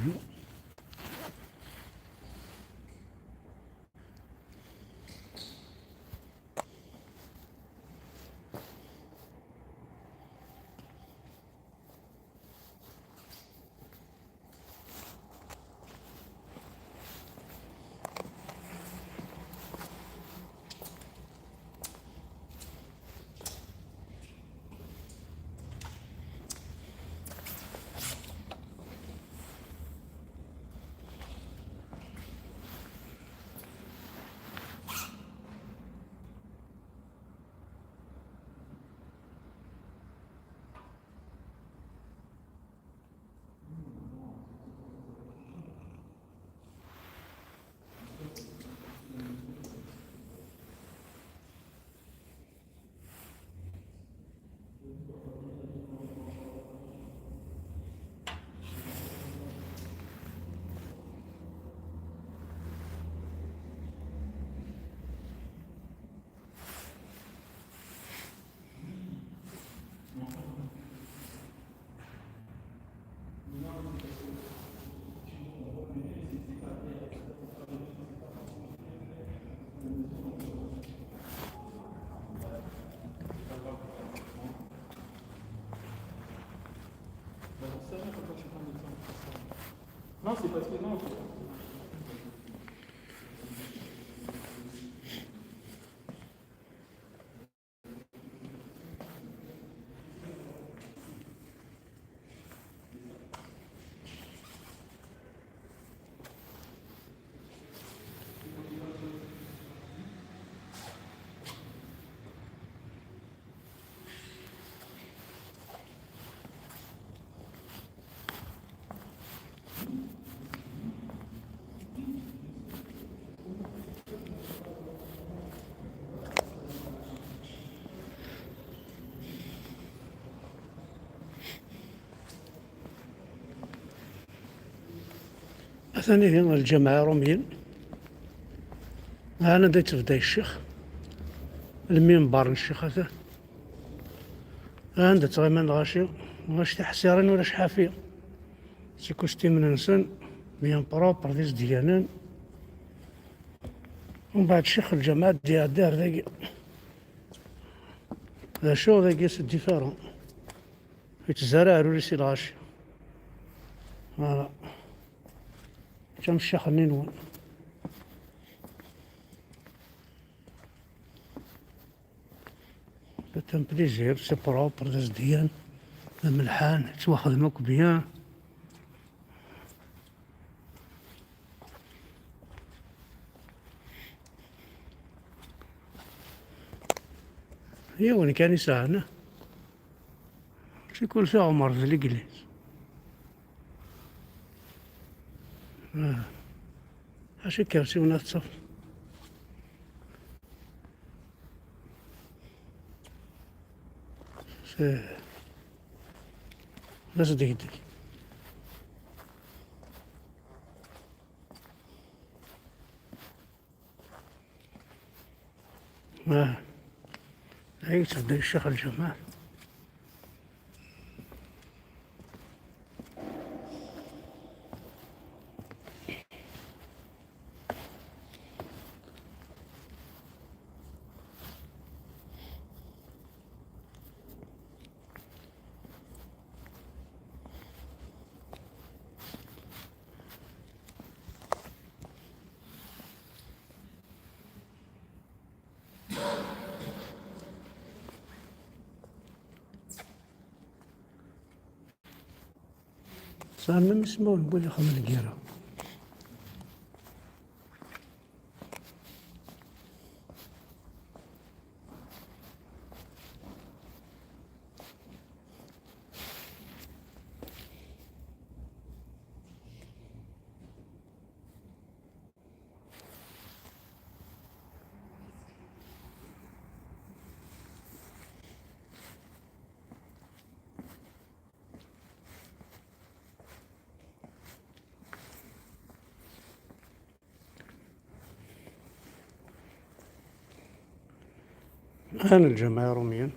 ستوديو. Non, c'est parce que non. ثاني هنا الجماعة روميين، أنا دا تبدا الشيخ المنبر الشيخ هذا عندها تغيمان غاشي واش تحسيرين ولا شحافية سي كوستيم ننسن bien propre ديز ديانان. ومن بعد شيخ الجماعة ديال دار ذاك ذا شو ذاك c'est différent يتزارع روليسي الغاشي voilà كم الشيخ النينوان. C'est un plaisir, c'est propre, ديان ملحان تواخذ bien. هي وين كان يساعدنا شي كل شيء عمر في l'église. اش كرسي ونتصف بس ديك ديك. هاي تبدا الشيخ الجمال. صار من اسمه نقول خمر القيرة. أنا الجماعة روميا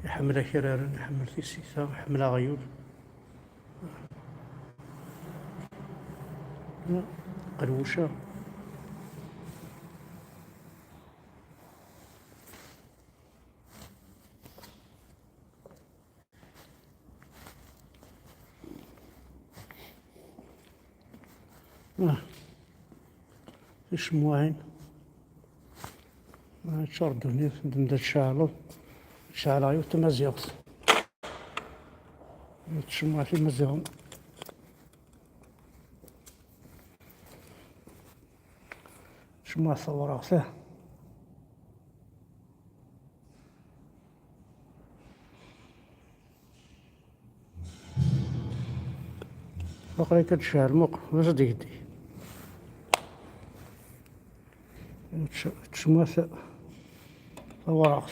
يحمل كرارا، يحمل تيسيسة، يحمل غيول. قلوشة. الشموعين تشور الدنيا تبدا تشعلو تشعل غير تمازيغت تشمع في مزيغ. شموع ثورة فيه. بقري كتشعل موق باش ديك تشمع ثورة.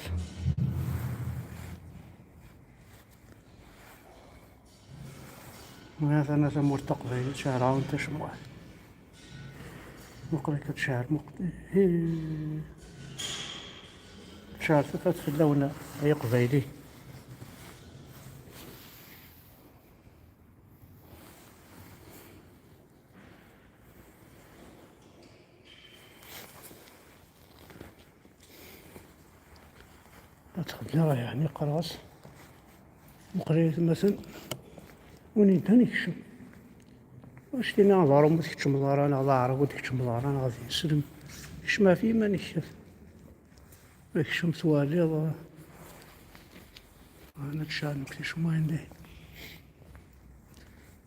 هذا أنا ثمور تقبيل شعرها وانت شموع مقري كتشعر تشعر ثقة في اللون هي قبيلي. تخدم راه يعني قراص مقري مثلا وين يدان يكشم. واش تينا نظرو ما تكتشم ضرانا غا عرب وتكتشم ضرانا غادي يسلم كش ما في ما نكشف كشم توالي. أنا تشعل نكتش ما عندي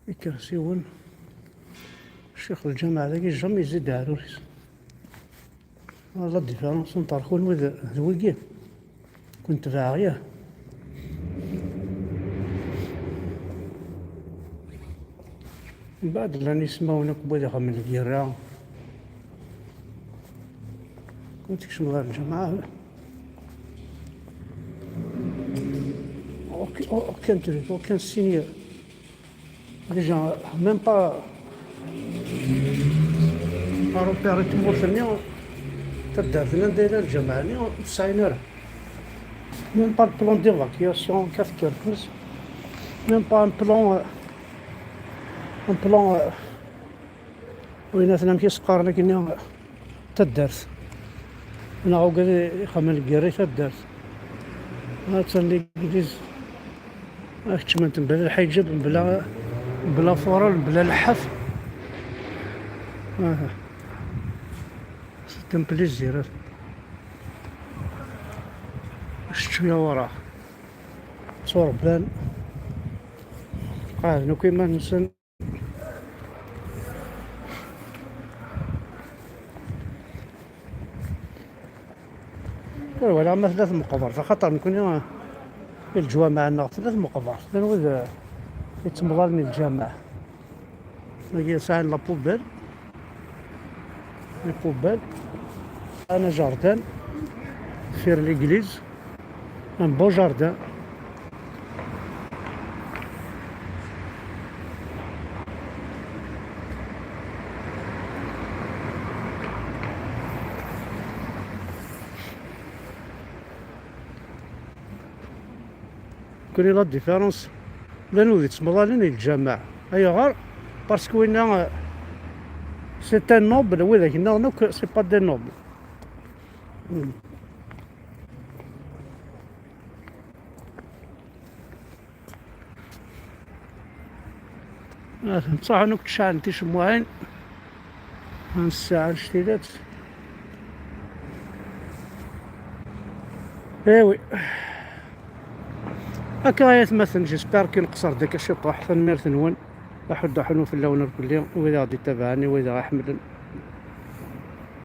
الكرسيون. الشيخ الجامع ذاك jamais يزيد عروريس. la différence entre كون ذويكي كنت فاعية. من بعد لاني يسمعونا كبودي من الجيران كنت كشم غير الجماعة. Aucun truc, aucun signe. Déjà, même pas à repérer تمورثني تدار دايرة الجماعة تسعين راه. Même pas le plan d'évacuation, qu'est-ce que même pas un plan وين مثلا كيسقار لكن تدارت. انا عاود يخمم الكيري تدارت. هات l'église كتشمنت بلا الحجاب بلا فورال بلا لحف. c'est un plaisir. شت شوية وراه صور بان قاعد كيما نسن. ولا ما ثلاث مقبر فخاطر نكون الجوامع عندنا ثلاث مقبر لان يتمضى الجامع. لقي ساعة la poubelle les poubelles. un jardin فير l'église un beau jardin. كوني la différence لانو يتمضى الجامع اي غير parce que وين c'est un noble وذاك نوك c'est pas des nobles. بصح انا كنت شاعل تيشموعين نص ساعة شتيلات. ايوي هكا مثلا j'espère كي نقصر داك الشيء طاح ثنميرت نون. أحد حنو في اللون الكلي وإذا غادي يتابعني وإذا حمل.